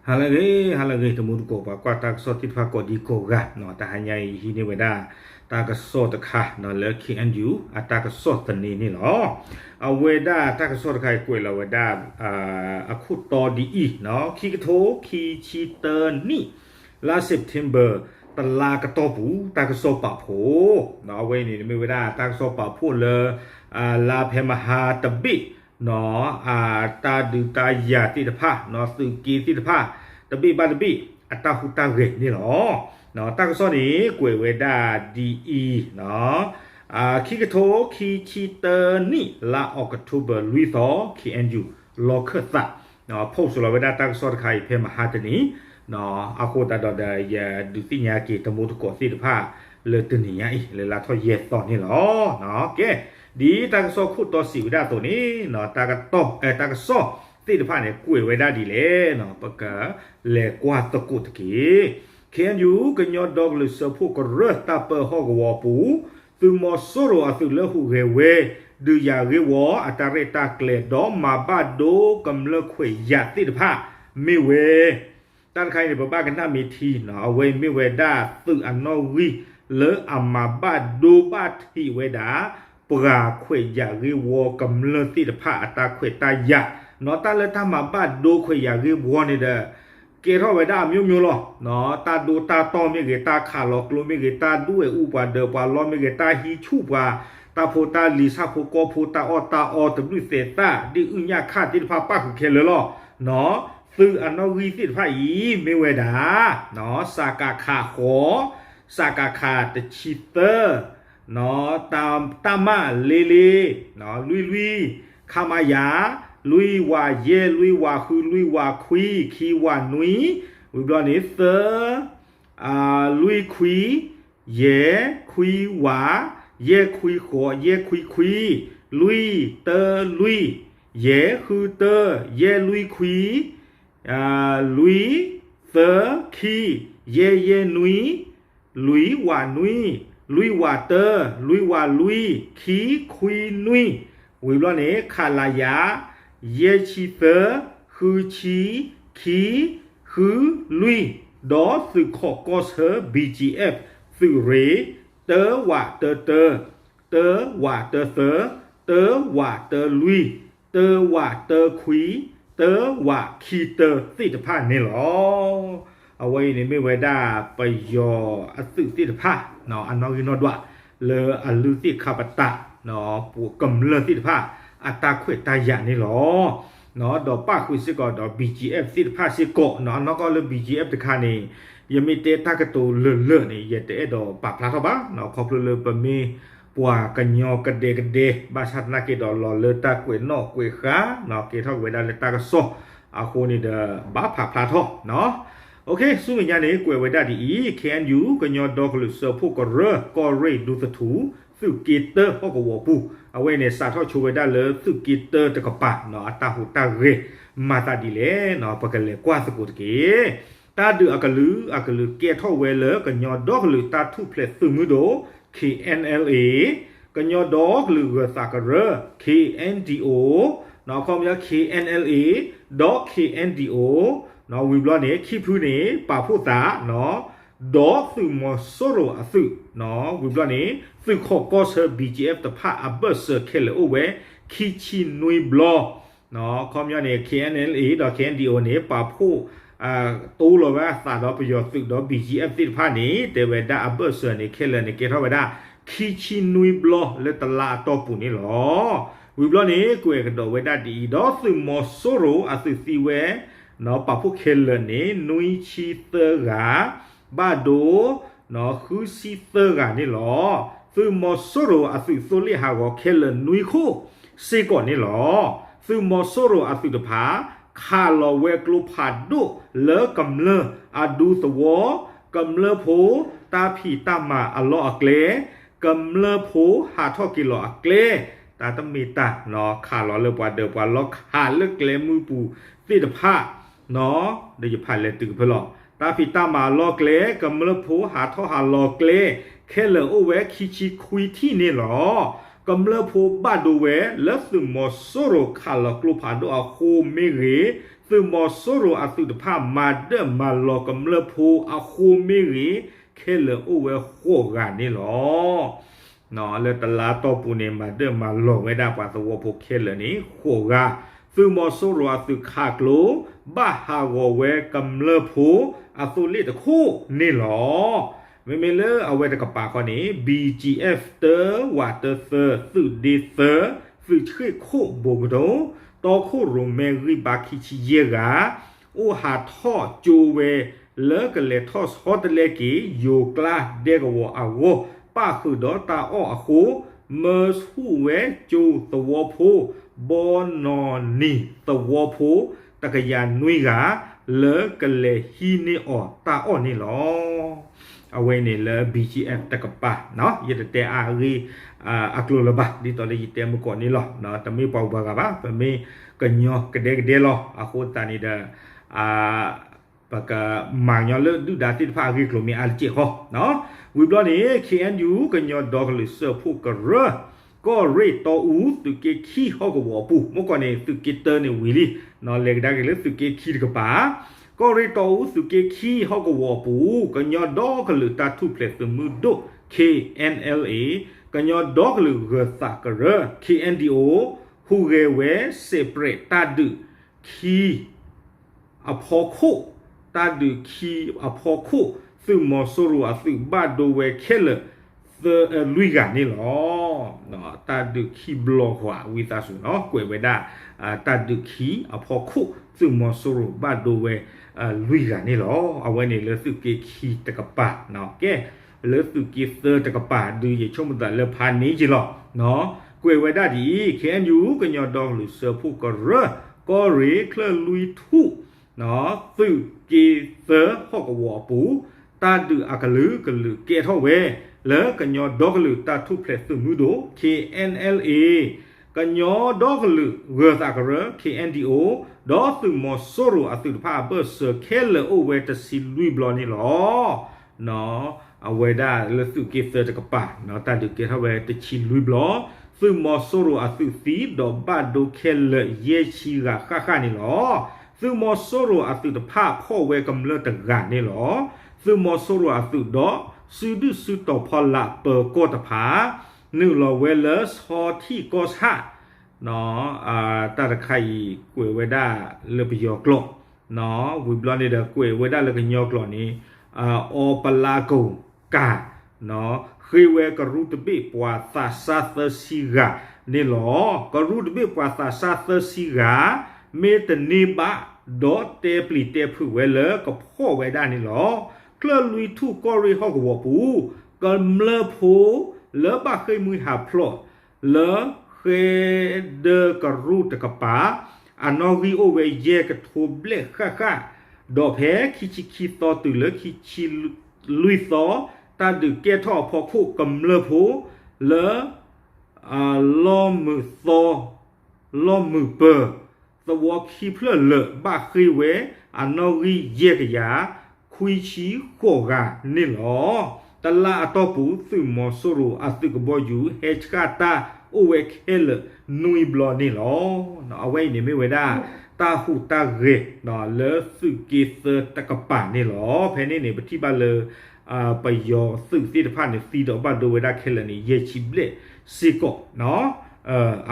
ဟါလၢအဂ့ၤ ဟါလၢအဂ့ၤ တံၤသကိး ပှၤကွၢ်တၢ်ကစီၣ်သ့ၣ်တဖၣ်ကိးဒံကိးဂၤ, တဟါညါအံၤဟံးန့ၢ်ဝဲဒၣ် တၢ်ကစီၣ်တခါ လၢ ခ့ၣ်အဲၣ်ယူၣ် အတၢ်ကစီၣ်သန့န့ၣ်လီၤ. အဝဲဒၣ်တၢ်ကစီၣ်တခါအံၤကွဲးလီၤဝဲဒၣ် အခိၣ်တီဒ်အံၤ, ခံကထိခံဆံတၢနံၣ် လါ September တလါကတီၢ်ပူၤ တၢ်ကစီၣ်ပာ်ဖှိၣ်, အဝဲအံၤန့ၣ်မ့ၢ်ဝဲဒၣ်တၢ်ကစီၣ်ပာ်ဖှိၣ်လၢ လါဖဲမဟါတဘ့ၣ် တၢ်ဒုးတၢ်ယၤသ့ၣ်တဖၣ် သုးက့သ့ၣ်တဖၣ် တဘ့ၣ်ဘၣ်တဘ့ၣ် အတၢ်ဟူးတၢ်ဂဲၤန့ၣ်လီၤ. တၢ်ကစီၣ်န့ၣ်ကွဲးဝဲဒၣ်ဒ်အံၤ, ခံကထိခံဆံတၢနံၣ် လါ October လွံၢ်သီ ခ့ၣ်အဲၣ်ယူၣ် လီၢ်ခၢၣ်သး post လီၤဝဲဒၣ်တၢ်ကစီၣ်တခါအံၤဖဲမဟါတနံၤ, အဃိသတးဒီးဒီး ယဒုးသ့ၣ်ညါက့ၤတံၤသကိးသ့ၣ်တဖၣ် လၢတနံၤညါအံၤ လၢလါထီၣ်ယဲၢ်သီန့ၣ်လီၤ. ကဲ, ဒ်တၢ်ကစီၣ်ခိၣ်တီစံးဝဲဒၣ်အသိးန့ၣ် တၢ်ကစီၣ်သ့ၣ်တဖၣ်န့ၣ် ကွဲးဝဲဒၣ်ဒ်လဲၣ်, ပကလဲၤကွၢ်သကိးတက့ၢ်. ခ့ၣ်အဲၣ်ယူၣ် ကညီဒီကလုာ်စၢဖှိၣ်ကရၢ တၢ်ပၢဟီၣ်ကဝီၤပူၤ သုးမီၤစိရိၤအသုးလၢဟူးဂဲၤဝဲ ဒုးယၤဂ့ၢ်ဝီ အတၢ်ရဲၣ်တၢ်ကျဲၤ ဒီးမၤဘၣ်ဒိကမျၢၢ်ခွဲးယာ်သ့ၣ်တဖၣ် မ့ၢ်ဝဲ တၢ်တခါအံၤန့ၣ် ပဘၣ်ကနၣ်မ့ၢ်ထံနီၤ, အဝဲမ့ၢ်ဝဲဒၣ်သုးအနီၣ်ဂံၢ်လၢအမၤဘၣ်ဒိဘၣ်ထံးဝဲဒၣ် ပှၤခွဲးယာ်ဂ့ၢ်ဝီကမျၢၢ်သ့ၣ်တဖၣ်အတၢ်ခွဲးတၢ်ယာ်နီၤ. တၢ်လၢတၢ်မၤဘၣ်ဒိခွဲးယာ်ဂ့ၢ်ဝီန့ၣ်ဒီး ကဲထီၣ်ဝဲဒၣ်အမျိုးမျိုးလီၤ. တၢ်ဒိတၢ်တီၢ်မ့ၢ်ဂ့ၤ, တၢ်ခးလီၤကျိမ့ၢ်ဂ့ၤ, တၢ်ဒွဲၣ်အူပှၤဒၢးပှၤလီမ့ၢ်ဂ့ၤ, တၢ်ဟံးဆူၣ်ပှၤ, တၢ်ဖိတၢ်လံၤ ဆၣ်ဖိကီၢ်ဖိ တၢ်အီၣ်တၢ်အီ တဘျုးသဲးသၣ် ဒ်အုၣ်ညၣ်ခၣ်သ့ၣ်တဖၣ်ပၣ်ဃုာ်ခဲလၢာ်လီၤ. သုးအနီၣ်ဂံၢ်သ့ၣ်တဖၣ်အံၤ မ့ၢ်ဝဲဒၣ် စကခ ဃိး, စကခ တဆံသၢ, တၢ်မၣ်လ့လ့, လွံၢ်လွံၢ်, ခမရ, လွံၢ်ဝးယဲၢ်, လွံၢ်ဝးဃု, လွံၢ်ဝးခွံ, ခံဝးနွံ, ဝံၤဘျီန့ၣ် သၢ လွံၢ်ခွံ, ယဲၢ်ခွံဝး, ယဲၢ်ခွံဃိး, ယဲၢ်ခွံခွံ, လွံၢ်တၢလွံၢ်, ယဲၢ်ဃုတၢ, ယဲၢ်လွံၢ်ခွံ, လွံၢ်သၢခံ, ယဲၢ်ယဲၢ်နွံ, လွံၢ်ဝးနွံ, လွံၢ်ဝးတၢ, လွံၢ်ဝးလွံၢ်, ခံခွံနွံ, ဝံၤဘျီန့ၣ် ခလရ, ယဲၢ်ဆံသၢ, ဃုဆံ, ခံ, ဃုလွံၢ်, ဒီးသုးခိးကီၢ်ဆၢ ဘီကၠံအၣ်, သုးရ့ၣ်, တၢဝးတၢတၢ, တၢဝးတၢသၢ, တၢဝးတၢလွံၢ်, တၢဝးတၢခွံ, တၢဝးခံတၢသ့ၣ်တဖၣ်န့ၣ်လီၤ. အဝဲအံၤန့ၣ်မ့ၢ်ဝဲဒၣ်ပယီၤအသုးသ့ၣ်တဖၣ် အနီၣ်ဂံၢ်နီၣ်ဒွး လၢအလုၢ်သ့ၣ်ခါပတာ် ကမျၢၢ်သ့ၣ်တဖၣ် အတၢ်ခွဲးတၢ်ယာ်န့ၣ်လီၤ. ဒီးပၣ်ဃုာ်စ့ၢ်ကီးဒီး ဘီကၠံအၣ်သ့ၣ်တဖၣ်စ့ၢ်ကီး, အနီၢ်ကီၢ်လၢ ဘီကၠံအၣ် တခါန့ၣ် ယမ့ၢ်တဲတၢ်ကတိၤလၢာ်လၢာ်န့ၣ် ယတအဲၣ်ဒိးပာ်ဖျါထီၣ်ဘၣ်, ခီဖျိလၢပမ့ၢ်ပှၤကညီကဒဲကဒဲ ဘၣ်ဆၣ်သနာ်က့ဒီးလီၤလၢတၢ်ကွဲးနီၣ်ကွဲးဃါ ကဲထီၣ်က့ၤဝဲဒၣ်လၢတၢ်ကစီၣ်အဃိန့ၣ်ဒီး ဘၣ်ပာ်ဖျါထီၣ် ဆူမဲာ်ညါန့ၣ် ကွဲးဝဲဒၣ်ဒ်အံၤ, ခ့ၣ်အဲၣ်ယူၣ် ကညီဒီကလုာ်စၢဖှိၣ်ကရၢ ကီၢ်ရ့ၣ်ဒူသထူ သုးက့တၢဟီၣ်ကဝီၤပူၤ, အဝဲန့ၣ်စးထီၣ်ဆိဝဲဒၣ်လၢသုးက့တၢတကပၤ အတၢ်ဟူးတၢ်ဂဲၤမၤသးဒ်လဲၣ်, ပကလဲၤကွၢ်သကိးတက့ၢ်. တၢ်ဒုးအကလုာ်အကလုာ်ကဲထီၣ်ဝဲလၢ ကညီဒီကလုာ်တၢ်ထူၣ်ဖျဲးသုးမုၢ်ဒိၣ် ခ့ၣ်အဲၣ်အဲၣ်လ်အ့, ကညီဒီကလုာ်ဂၢၤသးကရၢ ခ့ၣ်အဲၣ်ဒံၣ်အိၣ်, ခီပညီ ခ့ၣ်အဲၣ်အဲၣ်လ်အ့ ဒီး ခ့ၣ်အဲၣ်ဒံၣ်အိၣ်, ဝံၤဘျီန့ၣ် ခံဖုန့ၣ် ပာ်ဖှိၣ်သး ဒီးသုးမီၤစိရိၤအသုး, ဝံၤဘျီန့ၣ် သုးခိးကီၢ်ဆၢ ဘီကၠံအၣ် တဖၣ်အဘၢၣ်စၢၤခဲလၢာ်အိၣ်ဝဲ ခံဆံနွံဘျီ, ခီပညီန့ၣ် ခ့ၣ်အဲၣ်အဲၣ်လ်အ့ ဒီး ခ့ၣ်အဲၣ်ဒံၣ်အိၣ်န့ၣ် ပာ်ဖှိၣ် တိလီၤဝဲအသးဒီးပယီၤသုးဒီး ဘီကၠံအၣ်သ့ၣ်တဖၣ်န့ၣ် တဲဝဲဒၣ်အဘၢၣ်စၢၤန့ၣ် ခဲလၢာ်န့ၣ် ကဲထီၣ်ဝဲဒၣ် ခံဆံနွံဘျီလၢတလါအတီၢ်ပူၤန့ၣ်လီၤ. ဝံၤဘျီန့ၣ် ကွဲးကဒီးဝဲဒၣ်ဒ်အံၤ, ဒီးသုးမီၤစိရိၤအသုးသံဝဲ ပာ်ဖှိၣ်ခဲလၢာ်န့ၣ် နွံဆံသၢဂၤ, ဘၣ်ဒိ ဃုဆံသၢဂၤန့ၣ်လီၤ. သုးမီၤစိရိၤအသုးသိလ့ၣ်ဟးဂီၤခဲလၢာ်နွံခိၣ်စ့ၢ်ကီးန့ၣ်လီၤ. သုးမီၤစိရိၤအသုးတဖၣ် ခးလီၤဝဲကျိဖးဒိၣ်လၢကမျၢၢ်အဒူသဝီ, ကမျၢၢ်ဖိတၢ်ဖံးတၢ်မၤအလီၢ်အကျဲ, ကမျၢၢ်ဖိဟးထီၣ်က့ၤလီၤအကျဲ, တၢ်တမ့ၢ်တၢ် ခးလီၤလၢပှၤဒၢးပှၤလီ ခးလၢကျဲမုၢ်ပူၤသ့ၣ်တဖၣ် ဒီးယဖးလဲၤတုၤကဖၢလီၤ. တၢ်ဖံးတၢ်မၤအလီၢ်ကျဲ, ကမျၢၢ်ဖိဟးထီၣ်ဟးလီၤကျဲ ခဲလၢာ်အိၣ်ဝဲခံဆံခွံထံၣ်န့ၣ်လီၤ. ကမျၢၢ်ဖိဘၣ်ဒိဝဲလၢသုးမီၤစိရိၤခးလီၤကျိဖးဒိၣ်အဃိမ့ၢ်ဂ့ၤ, သုးမီၤစိရိၤအသုးတဖၣ်မၤဒၢၣ်မၤလီၤကမျၢၢ်ဖိအဃိမ့ၢ်ဂ့ၤ, ခဲလၢာ်အိၣ်ဝဲဃိးဂၤန့ၣ်လီၤ. လၢတလါတီၢ်ပူၤန့ၣ် မၤဒၢၣ်မၤလီၤဝဲဒၣ်ပှၤသဝီဖိခဲလၢာ်န့ၣ် ဃိးဂၤ, သုးမီၤစိရိၤအသုးခးကျိ ဘၣ်ဟးဂီၤဝဲကမျၢၢ်ဖိအသိလ့ၣ်တခိၣ်န့ၣ်လီၤ. မ့မ့ၢ်လၢအဝဲတကပၤဃီန့ၣ် BGF တၢ ဝးတၢသၢ သုးဒ့သၢ သုးဆှ့ၣ်ခိၣ်ဘိကဒိ, တီခိၣ်ရိၣ်မဲဂံၢ်ဘါခံဆံယဲၢ်ဂၤ အိၣ်ဟးထီၣ်ကၠိဝဲလၢကလဲၤထီၣ်ဆီတလဲက့ၤ ယိၤကျါဒဲကဝီၤအဂီၢ် ပၣ်ဃုာ်ဒီးတၢ်အီၣ်အဃိ, မၢဆူၣ်ဝဲကၠိသဝီဖိ ဘီနီၢ်နံၤသဝီဖိ တကယၤနွံဂၤ လၢကလဲၤဟံးန့ၢ်အီၤတၢ်အီၣ်န့ၣ်လီၤ. အဝဲန့ၣ်လၢ BGF တကပၤ, ယတတဲအါအဂ့ၢ် အကျိၤလၢၤဘၣ်, ဒ်သိးလၢယတဲမုၢ်ကီးန့ၣ်လီၤ. တမ့ၢ်ပှၤဂုၤပှၤဂၤဘၣ်, ပမ့ၢ်ကညီကဒဲကဒဲလီၤ. အဃိသတးန့ၣ်ဒီး ပကမၤညီလၢဒုၣ်ဒါသ့ၣ်တဖၣ်အဂ့ၢ်ကျိၤမ့ၢ်အါတက့ၢ်ဃီ, ဝံၤဘျီန့ၣ် KNU ကညီဒီကလုာ်စၢဖှိၣ်ကရၢ ကီၢ်ရ့ၣ်တီအူ သုးက့ခံဟီၣ်ကဝီၤအပူၤ, မုၢ်ကီၢ်န့ၣ် သုးက့တၢန့ၣ်ဝံၤလံ, လဲၤကဒါက့ၤလၢသုးက့ခံတကပၤ, ကီၢ်ရ့ၣ်တီအူ သုးက့ခံဟီၣ်ကဝီၤအပူၤ ကညီဒီကလုာ်တၢ်ထူၣ်ဖျဲးသုးမုၢ်ဒိၣ် KNLA, ကညီဒီကလုာ်ဂၢၤသးကရၢ KNDO ဟူးဂဲၤဝဲ စဲးပြဲးတၢ်ဒုးခံ အဖီခိၣ်, တၢ်ဒုးခံအဖီခိၣ် သုးမီၤစိရိၤအသုးဘၣ်ဒိဝဲခဲလၢာ် သၢ, လွံၢ်ဂၤန့ၣ်လီၤ. တၢ်ဒုးခံဘျီဃီ ဝံသးစူၤနီၤ ကွဲးဝဲဒၣ် တၢ်ဒုးခံအဖီခိၣ် သုးမီၤစိရိၤဘၣ်ဒိဝဲ လွံၢ်ဂၤန့ၣ်လီၤ. အဝဲန့ၣ်လၢသုးက့ခံတကပၤ, ကဲ, လၢသုးက့သၢတကပၤ ဒုးယဆိကမိၣ်သးလၢဖးန့ၢ်က့ၤလီၤ. ကွဲးဝဲဒၣ်ဒ်အံၤ, KNU ကညီဒီကလုာ်စၢဖှိၣ်ကရၢ ကီၢ်ရ့ၣ်ချၢၣ်လွံၢ်ထူၣ် သုးက့သၢဟီၣ်ကဝီၤအပူၤ တၢ်ဒုးအကလုာ်ကလုာ်ကဲထီၣ်ဝဲ လၢကညီဒီကလုာ်တၢ်ထူၣ်ဖျဲးသုးမုၢ်ဒိၣ် KNLA, ကညီဒီကလုာ်ဂၢၤသးကရၢ KNDO ဒီးသုးမီၤစိရိၤအသုးတဖၣ်အဘၢၣ်စၢၤခဲလၢာ်အိၣ်ဝဲတဆံလွံၢ်ဘျီန့ၣ်လီၤ. အဝဲဒၣ်လၢသုးက့သၢတကပၤ တၢ်ဒုးကဲထီၣ်ဝဲတဆံလွံၢ်ဘျီ, သုးမီၤစိရိၤအသုးသံဒီးဘၣ်ဒိခဲလၢာ်ယဲၢ်ဆံဂၤဃၣ်ဃၣ်န့ၣ်လီၤ. သုးမီၤစိရိၤအသုးတဖၣ်ဖီၣ်ဝဲကမျၢၢ်တဂၤန့ၣ်လီၤ. သုးမီၤစိရိၤအသုးဒီး စုဒုၣ်စုတီၤဖီလာ်ပၢၤကီၢ်တဖၣ် နုာ်လီၤဝဲလၢဆီထံၣ်ကီၢ်ဆၣ် တၢ်တခါအံၤ ကွဲးဝဲဒၣ်လၢပယီၤကျိာ်, ဝံၤဘျီန့ၣ်ဒီးကွဲးဝဲဒၣ်လၢကညီကျိာ်န့ၣ် အီပလါကိၣ်ကၣ်, ဃ့ဝဲကရူၢ်တဘ့ၣ်ပှၤသးစၢ်သၢဆံဂၤန့ၣ်လီၤ. ကရူၢ်တဘ့ၣ်ပှၤသးစၢ်သၢဆံဂၤ မ့ၢ်တန့ၢ်ဘၣ် ဒီးတဲပျံၤတဲဖုးဝဲလၢကဖီၣ်ဝဲဒၣ်န့ၣ်လီၤ. ချၢၣ်လွံၢ်ထူၣ်ကီၢ်ရ့ၣ်ဟီၣ်ကဝီၤပူၤ ကမျၢၢ်ဖိလၢဘၣ်ဃ့ၢ်မှံဟးဖျိး လၢဃဲဒၢကရူၢ်တကပၤ အနီၣ်ဂံၢ်အိၣ်ဝဲယဲၢ်ကထိဘျဲၣ်ဃၣ်ဃၣ်, ဒီးဖဲခံဆံခံသီတုၤလၢခံဆံလွံၢ်သီ တၢ်ဒုးကဲထီၣ်အဖီခိၣ်ကမျၢၢ်ဖိ လၢ လီၢ်မုာ်သီ လီၢ်မုာ်ပၢၤ သဝီခံဖျၢၣ်လၢာ်ဘၣ်ဃ့ၢ်ဝဲ အနီၣ်ဂံၢ်ယဲၢ်ကယၤ ခွံဆံဃိးဂၤန့ၣ်လီၤ. တလါအတီၢ်ပူၤ သုးမီၤစိရိၤအသုးကဘီယူၤ ဟဲဆှၣ်တၢ်အိၣ်ဝဲခဲလၢာ်နွံဘျီန့ၣ်လီၤ. အဝဲအံၤန့ၣ်မ့ၢ်ဝဲဒၣ် တၢ်ဟူးတၢ်ဂဲၤ လၢသုးက့သၢတကပၤန့ၣ်လီၤ. ဖဲန့ၣ်န့ၣ် ပထံၣ်ဘၣ်လၢ ပယီၤသုးသ့ၣ်တဖၣ်န့ၣ် သံဒီးဘၣ်ဒိဝဲဒၣ်ခဲလၢာ်န့ၣ် ယဲၢ်ဆံဘျဲၣ်စ့ၢ်ကီး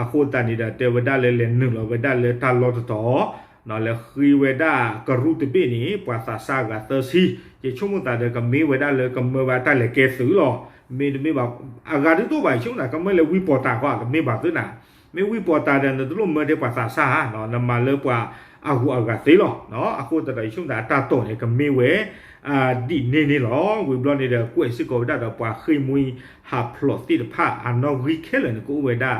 အဃိသတးန့ၣ်ဒီး တဲဝဲဒၣ်လၢလဲၤနုာ်လီၤဝဲဒၣ်လၢတၢ်လီၢ်တတီၤ လဲၤဃ့ဝဲဒၣ်ကရူၢ်တဘ့ၣ်န့ၣ် ပှၤသးစၢ်အဂၤသၢဆံ, ယဆိကမိၣ်သးဒီးကမ့ၢ်ဝဲဒၣ်လၢကမၢဝဲတၢ်လဲၤကဲသုးလီၤ. မ့တမ့ၢ်ဘၣ် အဂၤဒုးတအိၣ်ဘၣ် ယဆိကမိၣ်သး ကမၢလၢဝံပီၤတၢ်ဃီ တမ့ၢ်ဘၣ်သုနၤ, မ့ၢ်ဝံပီၤတၢ်ဒီး နတလိၣ်မၢထဲပှၤသးစၢ်ဧါ, နမၤလၢပှၤအဂုၤအဂၤသ့လီၤ. အဃိသတးဒီး ယဆိကမိၣ်သးအတၢ်တိာ်န့ၣ် ကမ့ၢ်ဝဲ ဒ်န့ၣ်န့ၣ်လီၤ. ဝံၤဘျီန့ၣ်ဒီး ကွဲးစ့ၢ်ကီးဝဲဒၣ်ဒီးပှၤဃ့ၢ်မှံဟးဖျိးသ့ၣ်တဖၣ် အနီၣ်ဂံၢ်ခဲလၢာ်န့ၣ် ကအိၣ်ဝဲဒၣ်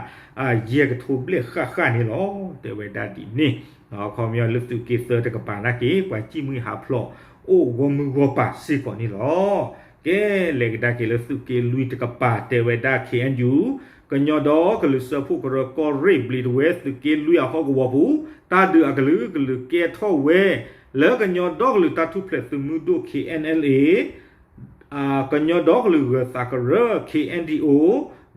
ယဲၢ်ကထိဘျဲၣ်ဃၣ်ဃၣ်န့ၣ်လီၤ. တဲဝဲဒၣ်ဒ်န့ၣ် ခီပညီလၢသုးက့သၢတကပၤနာ်က့ ပှၤဃ့ၢ်မှံဟးဖျိးအိၣ်ဂီၢ်မုၢ်ဂီၢ်ပၤစ့ၢ်ကီးန့ၣ်လီၤ. ကဲ လဲၤကဒါက့ၤလၢသုးက့လွံၢ်တကပၤ တဲဝဲဒၣ် KNU ကညီဒီကလုာ်စၢဖှိၣ်ကရၢကီၢ်ရ့ၣ်ဘျံးတဝဲ သုးက့လွံၢ်အဟီၣ်ကဝီၤပူၤ တၢ်ဒုးအကလုာ်ကလုာ်ကဲထီၣ်ဝဲ လၢကညီဒီကလုာ်တၢ်ထူၣ်ဖျဲးသုးမုၢ်ဒိၣ် KNLA ကညီဒီကလုာ်ဂၢၤသးကရၢ KNDO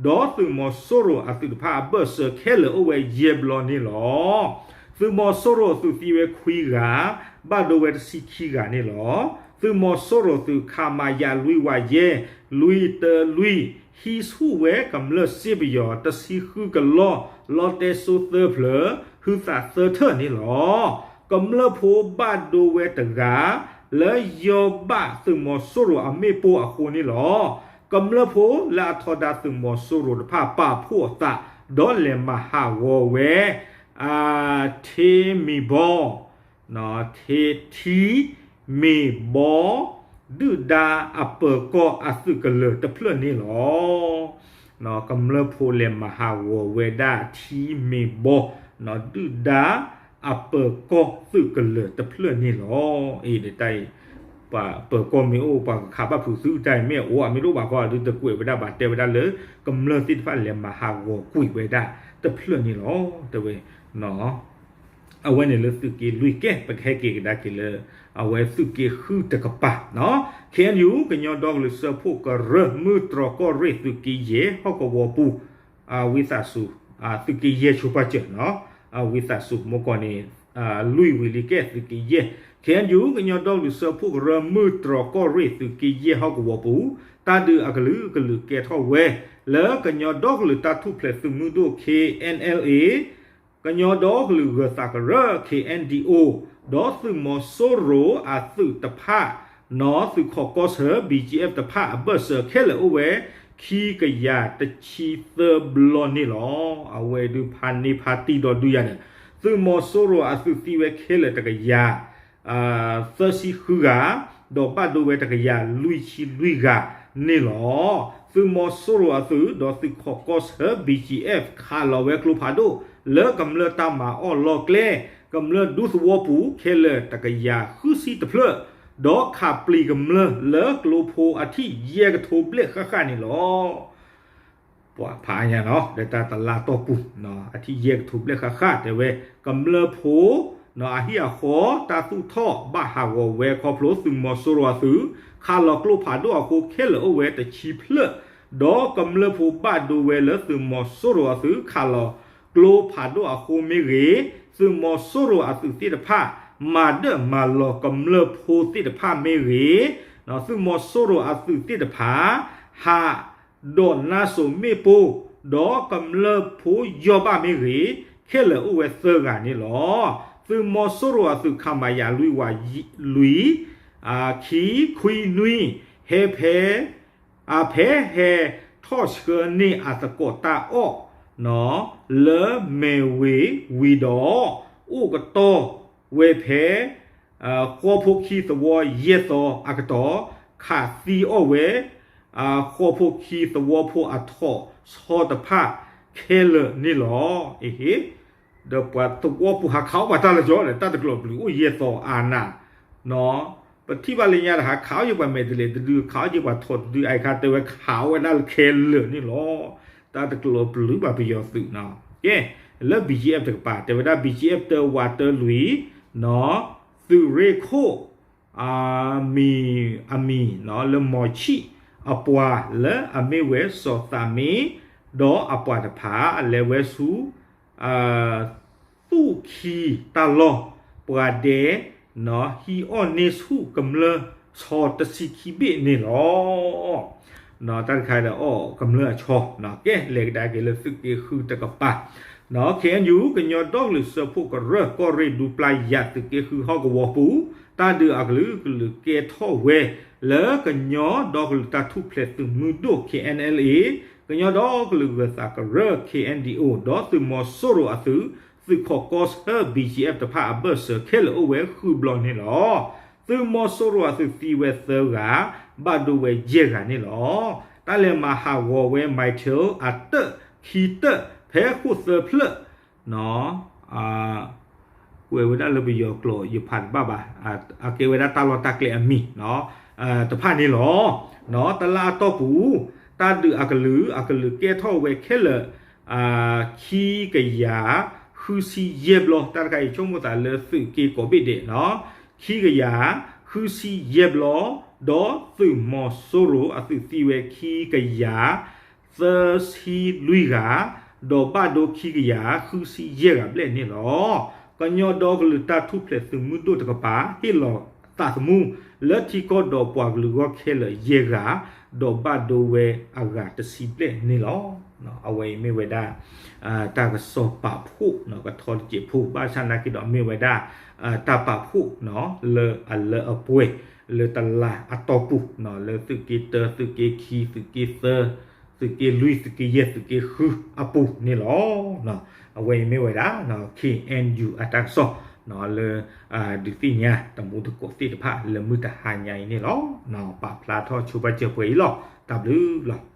ဒီးသုးမီၤစိရိၤအသုးတဖၣ်အဘၢၣ်စၢၤခဲလၢာ်အိၣ်ဝဲယဲၢ်ဘျီန့ၣ်လီၤ. သုးမီၤစိရိၤအသုးသံဝဲခွံဂၤ, ဘၣ်ဒိဝဲတဆံခံဂၤန့ၣ်လီၤ. သုးမီၤစိရိၤသုး ခမရ လွံၢ်ဝးယဲၢ် လွံၢ်တၢလွံၢ် ဟံးဆူၣ်ဝဲကမျၢၢ်စ့ပယီၤ တဆံဃုကလီၢ် လီတဲစိသၢဖျၢၣ် ဟုသးသၢထၢၣ်န့ၣ်လီၤ. ကမျၢၢ်ဖိဘၣ်ဒိဝဲတဂၤ လၢယီၢ်ဘၣ်သုးမီၤစိရိၤအမ့ၣ်ပိၢ်အဃိန့ၣ်လီၤ. ကမျၢၢ်ဖိလၢအထီဒါသုးမီၤစိရိၤတဖၣ်ပာ်ဖှိၣ်အသး ဒီးလဲၤမၤဟးဂီၤဝဲ ထံမ့ၢ်ဘီ ထံ ထံမ့ၢ်ဘီ ဒုၣ်ဒါအပၢၤကီၢ်အသုးကလၢၤတဖျၢၣ်န့ၣ်လီၤ. ကမျၢၢ်ဖိလဲၤမၤဟးဂီၤဝဲဒၣ်ထံမ့ၢ်ဘီ ဒုၣ်ဒါအပၢၤကီၢ်သုးကလၢၤတဖျၢၣ်န့ၣ်လီၤ. အံၤတၢ်အံၤ ပှၤပၢၤကီၢ်မ့ၢ်အိၣ် ပှၤကခးဘၣ်ဖုးသုတၢ်အံၤမ့ၢ်အိၣ် အမ့ၢ်တအိၣ်ဘၣ်ဃီ ဒုးတကွဲးဝဲဒၣ်ဘၣ် တဲဝဲဒၣ်လၢ ကမျၢၢ်သ့ၣ်တဖၣ်လဲၤမၤဟးဂီၤကွံာ်ဝဲဒၣ်တဖျၢၣ်န့ၣ်လီၤ. တဲဝဲ အဝဲန့ၣ်လၢသုးက့လွံၢ်ကဲ ပကဟဲက့ၤကဒါက့ၤလၢ အဝဲသုးက့ဃုတကပၤ ခ့ၣ်အဲၣ်ယူၣ် ကညီဒီကလုာ်စၢဖှိၣ်ကရၢ မုၢ်တြီၢ်ကီၢ်ရ့ၣ်သုးက့ယဲၢ်ဟီၣ်ကဝီၤပူၤ ဝံသးစူၤ သုးက့ယဲၢ်ဆိပာ်စၢၤ ဝံသးစူၤ မ့ၢ်ကီၢ်န့ၣ် လွံၢ်ဝံၤလံကဲသုးက့ယဲၢ် ခ့ၣ်အဲၣ်ယူၣ် ကညီဒီကလုာ်စၢဖှိၣ်ကရၢ မုၢ်တြီၢ်ကီၢ်ရ့ၣ်သုးက့ယဲၢ်ဟီၣ်ကဝီၤပူၤ တၢ်ဒုးအကလုာ်ကလုာ်ကဲထီၣ်ဝဲ လၢကညီဒီကလုာ်တၢ်ထူၣ်ဖျဲးသုးမုၢ်ဒိၣ် ခ့ၣ်အဲၣ်အဲၣ်အ့ ကညီဒီကလုာ်ဂၢၤသးကရၢ ခ့ၣ်အဲၣ်ဒံၣ်အိၣ် ဒီးသုးမီၤစိရိၤအသုးတဖၣ် နီၢ်သုးခီၣ်ကီၢ်ဆၢ ဘံၣ်ကၠံၣ်အဲၣ် တဖၣ်အဘၢၣ်စၢၤခဲလၢာ်အိၣ်ဝဲ ခံကယၤတဆံသၢဘျီန့ၣ်လီၤ. အဝဲဒုးဖးန့ၢ်ဖးတံၢ်ဒီးဒုးယၤန့ၣ် သုးမီၤစိရိၤအသုးသံဝဲခဲလၢာ်တကယၤ သၢဆံဃုဂၤ, ဒီးဘၣ်ဒိဝဲတကယၤလွံၢ်ဆံလွံၢ်ဂၤန့ၣ်လီၤ. သုးမီၤစိရိၤအသုး ဒီးသုးခီၣ်ကီၢ်ဆၢ ဘံၣ်ကၠံၣ်အဲၣ် ခးလီၤဝဲကျိဖးဒိၣ် လၢကမျၢၢ်တၢ်မၤအီၣ်လီၢ်ကျဲ ကမျၢၢ်ဒူသဝီပူၤခဲလၢာ်တကယၤဃုဆံတဖျၢၣ်, ဒီးခးပျံၤကမျၢၢ်လၢကျိဖိအထံၣ်ယဲၢ်ကထိဘျဲၣ်ဃၣ်ဃၣ်န့ၣ်လီၤ. ပှၤဖးညါနီၤ လၢတၢ်တလါတီၢ်ပူၤ အထံၣ်ယဲၢ်ကထိဘျဲၣ်ဃၣ်ဃၣ် တဲဝဲ ကမျၢၢ်ဖိ အဟံၣ်အဃီ တၢ်သူၣ်ထီၣ်ဘၣ်ဟးဂီၤဝဲခီဖျိ သုးမီၤစိရိၤအသုး ခးလီၤကျိဖးဒိၣ်အဃိ ခဲလၢာ်အိၣ်ဝဲတဆံဖျၢၣ်, ဒီးကမျၢၢ်ဖိဘၣ်ဒိဝဲလၢသုးမီၤစိရိၤအသုး ခးလီၤကျိဖးဒိၣ်အဃိမ့ၢ်ဂ့ၤ, သုးမီၤစိရိၤအသုးသ့ၣ်တဖၣ် မၤဒၢၣ်မၤလီၤကမျၢၢ်ဖိသ့ၣ်တဖၣ်မ့ၢ်ဂ့ၤ, သုးမီၤစိရိၤအသုးသ့ၣ်တဖၣ် ဟး ဒီးနါစိၤမ့ၣ်ပိၢ်, ဒီးကမျၢၢ်ဖိယီၢ်ဘၣ်မ့ၢ်ဂ့ၤ, ခဲလၢာ်အိၣ်ဝဲသၢဂၤန့ၣ်လီၤ. သုးမီၤစိရိၤအသုး ခမရ လွံၢ်ဝးလွံၢ်, ခံခွံနွံ, ဟဲဖဲ, အဖဲဟဲထီၣ်ဆှၢန့ၢ်အသကိးတၢ်အီၣ် လၢမဲၢ်ဝ့ၤဝံၤဒီး အိၣ်ကတီၢ်ဝဲဖဲ ဃီဖိခံသဝီယဲၢ်သီအကတီၢ် ခးသံအီၣ်ဝဲ ဃီဖိခံသဝီဖိအထီၣ်ဆီတဖၣ်ခဲလၢာ်န့ၣ်လီၤ. အဟ့ၣ် ဒီးပှၤသဝီပူၤဟးခးအီၣ်ပှၤတၢ်လၢကၠီလဲၣ် တၢ်တကျိၤပျုၤအိၣ်ယဲၢ်သီအါနၤ, ပထံၣ်ဘၣ်လၢညါတဟးခးအီၣ်ယဲၢ်ပှၤမဲာ်တလဲးတဒု ခးအီၣ်ယဲၢ်ပှၤထီၣ်တဒု အံၤခါတဲဝဲခးအီၣ်ဝဲဒၣ်လၢခဲလၢာ်န့ၣ်လီၤ. တၢ်တကျိၤပျုၤဘၣ်ပယီၤသုးနီၤ. ကဲ လၢ ဘံၣ်ကၠံၣ်အဲၣ် တကပၤ တဲဝဲဒၣ် ဘံၣ်ကၠံၣ်အဲၣ် တၢဝးတၢလွံၢ် နီၤ သုးရ့ၣ်ခိၣ် အမံၤ အမံၤ လၢမီၤဆံၣ် အပှၤလၢအမ့ၢ်ဝဲစီၤသးမ့ ဒီးအပှၤတဖၣ် လဲၤဝဲဆူ သူၣ်ခံတၢ်လီၢ် ပှၤဒဲး ဟံးအီၣ်န့ၢ်ဆူၣ်ကမျၢၢ်ဆီတဆံခံဘ့ၣ်န့ၣ်လီၤ. တၢ်တခါဒီးအီၣ်ကမျၢၢ်အဆီ ကဲ လဲၤကဒါက့ၤလၢသုးက့ဃုတကပၤ နီၤ ခ့ၣ်အဲၣ်ယူၣ် ကညီဒီကလုာ်စၢဖှိၣ်ကရၢ ကီၢ်ရ့ၣ်ဒူပျၢ်ယၤ သုးက့ဃုဟီၣ်ကဝီၤပူၤ တၢ်ဒုးအကလုာ်ကလုာ်ကဲထီၣ်ဝဲ လၢကညီဒီကလုာ်တၢ်ထူၣ်ဖျဲးသုးမုၢ်ဒိၣ် ခ့ၣ်အဲၣ်အဲၣ်အ့ ကညီဒီကလုာ်ဂၢၤသးကရၢ ခ့ၣ်အဲၣ်ဒံၣ်အိၣ် ဒီးသုးမီၤစိရိၤအသုး သုးခီၣ်ကီၢ်ဆၢ ဘံၣ်ကၠံၣ်အဲၣ် တဖၣ်အဘၢၣ်စၢၤခဲလၢာ်အိၣ်ဝဲဃုဘျီန့ၣ်လီၤ. သုးမီၤစိရိၤအသုးသံဝဲသၢဂၤ ဘၣ်ဒိဝဲယဲၢ်ဂၤန့ၣ်လီၤ. တၢ်လဲၤမၤဟးဂီၤဝဲ မံးထီလ် အတၢၣ်ခံတၢၣ် ဖဲဃိၣ်သၢဖျၢၣ် ကွဲးဝဲဒၣ်လၢပယီၤကျိာ် ယဖးတဘၣ်ဘၣ်, အကဲဝဲဒၣ်တၢ်လီၢ်တၢ်ကျဲအမံၤ တဖၣ်န့ၣ်လီၤ. တလါအတီၢ်ပူၤ တၢ်ဒုးအကလုာ် အကလုာ်ကဲထီၣ်ဝဲခဲလၢာ် ခံကယၤ ဃုဆံယဲၢ်ဘျီ တၢ်တခါအံၤ ဆိကမိၣ်သးလၢသုးက့ကိးဘ့ၣ်ဒဲး ခံကယၤ ဃုဆံယဲၢ်ဘျီ, ဒီးသုးမီၤစိရိၤအသုးသံဝဲခံကယၤ သၢဆံလွံၢ်ဂၤ, ဒီးဘၣ်ဒိခံကယၤဃုဆံယဲၢ်ဂၤဘျဲၣ်န့ၣ်လီၤ. ကညီဒီကလုာ်တၢ်ထူၣ်ဖျဲးသုးမုၢ်ဒိၣ်တကပၤ ဟ့ၣ်လီၤသးသမူ လၢထံကီၢ်ဒီးပှၤကလုာ်ဂီၢ်ခဲလၢာ်ယဲၢ်ဂၤ, ဒီးဘၣ်ဒိဝဲအဂၤတဆံဘျဲၣ်န့ၣ်လီၤ. အဝဲအံၤမ့ၢ်ဝဲဒၣ် တၢ်ကစီၣ်ပာ်ဖှိၣ် ကထီတစဲးဖိ ဘၣ်ဆၣ်နာ်က့ဒီးမ့ၢ်ဝဲဒၣ် တၢ်ပာ်ဖှိၣ် လၢအလၢအပှဲၤ လၢတလါအတီၢ်ပူၤ လၢသုးက့တၢ သုးက့ခံ သုးက့သၢ သုးက့လွံၢ် သုးက့ယဲၢ် သုးက့ဃုအပူၤန့ၣ်လီၤ. အဝဲအံၤမ့ၢ်ဝဲဒၣ် ခ့ၣ်အဲၣ်ယူၣ် အတၢ်ကစီၣ် လၢ ဒုးသ့ၣ်ညါတမူတကိးသ့ၣ်တဖၣ် လၢမုၢ်တဟါညါအံၤန့ၣ်လီၤ. ပာ်ဖျါထီၣ်ဆိပာ်စၢၤပှဲၤအံၤလီၤ. တၢ်ဘျုးလီၤ.